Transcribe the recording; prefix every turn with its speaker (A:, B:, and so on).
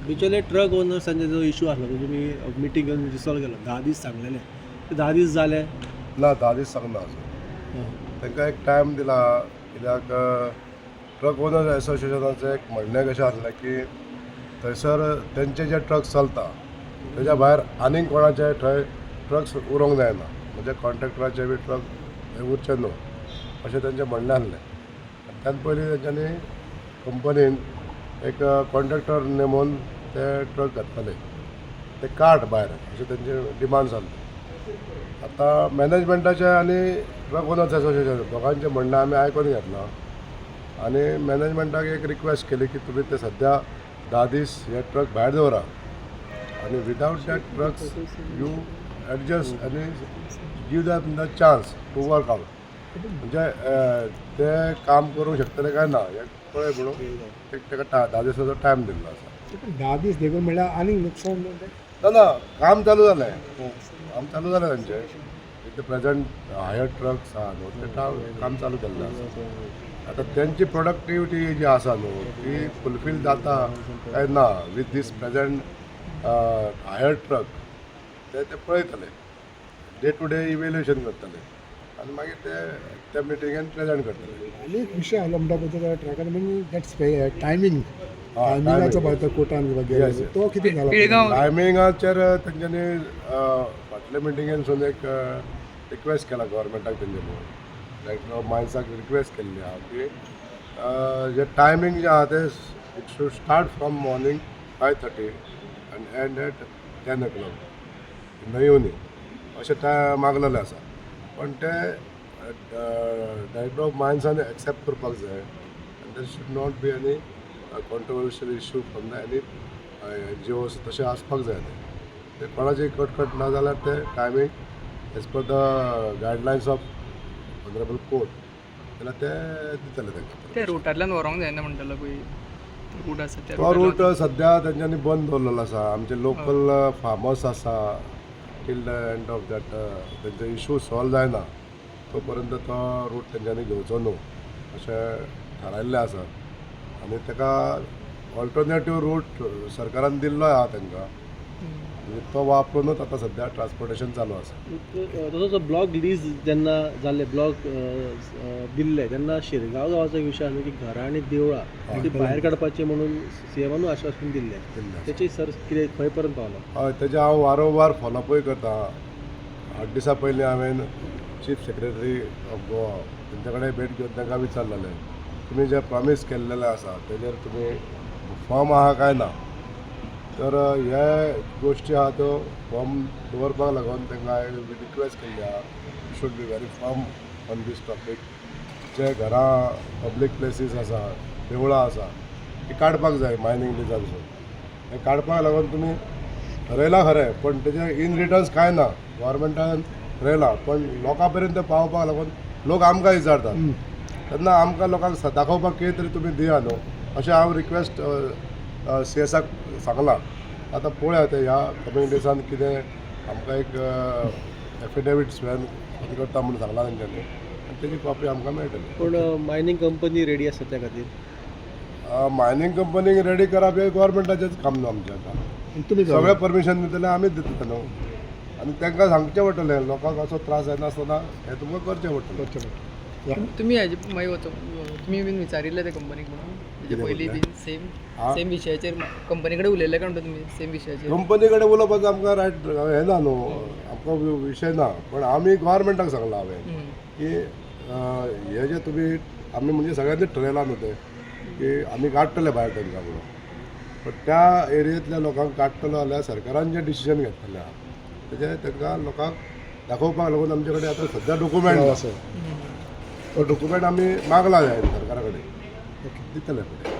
A: बिचोले truck ओनर्सांचे जो issue आसलो तो तुमी मिटींग घेवन रिसॉल्व केलो, 10 दीस सांगलेले, ते 10 दीस जाले?
B: ना, 10 दीस सांगना अजून. तांकां एक टायम दिला, कित्याक ट्रक ओनर एसोसिएशनाचें एक म्हणणें कशें आसलें की थंयसर तेंचे जे ट्रक्स चलता तेज्या भायर आनीक कोणाचे थंय ट्रक्स उरोंक जायना, म्हणजे कॉन्ट्रॅक्टराचे बी ट्रक थंय उरचे न्हू अशें तेंचें म्हणणें आसलें. आनी त्यान पयलीं तेंच्यांनी कंपनीन एक कॉन्ट्रॅक्टर नेमून ते ट्रक घातलेले ते काड भायर अशें तेंचे डिमांड्स आसले. आतां मॅनेजमेंटाचें आनी ट्रक ओनर्स एसोसिएशन दोगांचें म्हणणें आमी आयकून घेतलां आनी मॅनेजमेंटाक एक रिक्वेस्ट केली की तुमी ते सद्या 10 दीस हे ट्रक भायर दवरा आनी without that trucks you adjust आनी give them the chance to work out, म्हणजे ते काम करूंक शकतले काय ना हें पळय म्हणून एक ताका 10 दिसाचो टायम दिल्लो आसा.
C: 10 दीस देखून म्हणल्यार आनीक नुकसान जालें.
B: ना ना, काम चालू जालें, काम चालू जालें तांचें. ते प्रेझेंट हायर ट्रक्स आहा न्हू, ते काम चालू केल्लें आसा. आतां तेंची प्रोडक्टिविटी जी आसा न्हू ती फुलफील जाता काय ना with this present hire truck ते ते पळयतले, डे टू डे इवेल्युएशन करतले आनी मागीर ते त्या मिटिंगेन प्रेझेंट करतले.
C: आनी एक विशय आसलो म्हणटा पळय तो ट्रकान, म्हणजे that's timing, टायमिंगाचो पळय तो कोर्टान किंवा तो कितें जाला?
D: पिळगांव.
B: टायमिंगाचेर तेंच्यांनी फाटल्या मिटिंगेनसून एक रिक्वेस्ट केला गव्हर्मेंटाक, तेंच्यांनी डायरेक्टर ऑफ मायन्साक रिक्वेस्ट केल्ली आहा की जे टायमींग जे आहा ते it should start from morning 5:30 and end at 10 o'clock in the evening अशें ते मागलेलें आसा. पण ते डायरेक्टर ऑफ मायन्सान एक्सेप्ट करपाक जाय आनी there should not be any controversial issue from the any NGOs. तशें आसपाक जाय. तें ते कोणाची कटकट ना जाल्यार ते timing as per the guidelines of honourable court जाल्यार ते दितले तांकां.
D: ते रुटांतल्यान व्हरोंक जायना म्हणटालो पळय, रूट आसा त्या
B: तो रूट
D: रुटांतल्यान.
B: सद्या तेंच्यांनी बंद दवरलेलो आसा. आमचे लोकल फार्मर्स आसा, till the end of that तेंचो इशू सॉल्व जायना तो पर्यंत तो रूट तेंच्यांनी घेवचो न्हू अशें थारायल्लें आसा आनी ताका ऑल्टरनेटीव रूट सरकारान दिल्लो आहा तांकां, म्हणजे तो वापरूनच आतां सद्या ट्रान्सपोर्टेशन चालू आसा.
A: तसोच ब्लॉक लीज जेन्ना जाल्ले, ब्लॉक दिल्ले तेन्ना शिरगांव गांवाचो एक विशय आसलो की घरां आनी देवळां ती भायर काडपाची म्हणून सीएमानूय आश्वासन दिल्लें.
B: दिल्लें आसा.
A: तेची सर कितें खंय पर्यंत पावला?
B: हय, तेजें हांव वारंवार फॉलोअपूय करता. 8 दिसां पयलीं हांवें चीफ सेक्रेटरी ऑफ गोवा तेंच्या कडेन भेट घेवन तांकां विचारलेलें, तुमी जें प्रॉमीस केल्लेलें आसा तेजेर तुमी फर्म आहा काय ना? तर हे गोश्टी आहा त्यो फर्म दवरपाक लागून तांकां हांवें रिक्वेस्ट केल्ली आहा, should be very firm on this topic. जे घरां, पब्लीक प्लेसीस आसा, देवळां आसा, ती काडपाक जाय मायनींग लिजांसून. हें काडपाक लागून तुमी ठरयलां खरें, पण तेजें इन रिटर्न्स कांय ना. गव्हर्मेंटान ठरयलां पण लोकां पर्यंत पावपाक लागून लोक आमकां विचारतात तेन्ना आमकां लोकांक दाखोवपाक कितें तरी तुमी दिया न्हू अशें हांव रिक्वेस्ट सी एसाक सांगलां. आतां पळोवया ते ह्या कमींग डिसान कितें आमकां एक एफिडेवीट स्वेन करता म्हणून सांगलां तेंच्यांनी आनी तेजी कॉपी आमकां मेळटली.
A: पूण मायनींग कंपनी रेडी आसा त्या खातीर?
B: मायनींग कंपनीक रेडी करप हें गव्हर्मेंटाचेंच काम न्हू आमचें आतां.
C: आनी तुमी
B: सगळें परमिशन दितले, आमीच दितले न्हू आनी तांकां सांगचें पडटलें, लोकांक असो त्रास जायनासतना हें तुमकां करचें पडटलें.
C: करचें पडटा.
D: तुमी हेजे मागीर वचो, तुमी बीन विचारिल्लें ते कंपनीक म्हणून हेजे
B: कितें
D: पयलीं
B: म्हणलें?
D: बीन सेम
B: हा?
D: सेम विशयाचेर कंपनी कडेन उलयल्ले काय म्हणटा तुमी सेम विशयाचेर?
B: कंपनी कडेन उलोवपाचो आमकां रायट हें ना न्हू, आमकां विशय ना. पण आमी गव्हर्मेंटाक सांगलां हांवें की हे जे तुमी, आमी म्हणजे सगळ्यांनी ठरयलां न्हू तें की आमी काडटले भायर तांकां म्हणून, पण त्या एरियेंतल्या लोकांक काडटलो जाल्यार सरकारान जें डिसिजन घेतलेलें आहा तेजें तांकां लोकांक दाखोवपाक लागून आमचे कडेन आतां सद्या डॉक्युमेंट आसा. तो डॉक्युमेंट आमी मागला जाय सरकारा कडेन, दितले फुडें.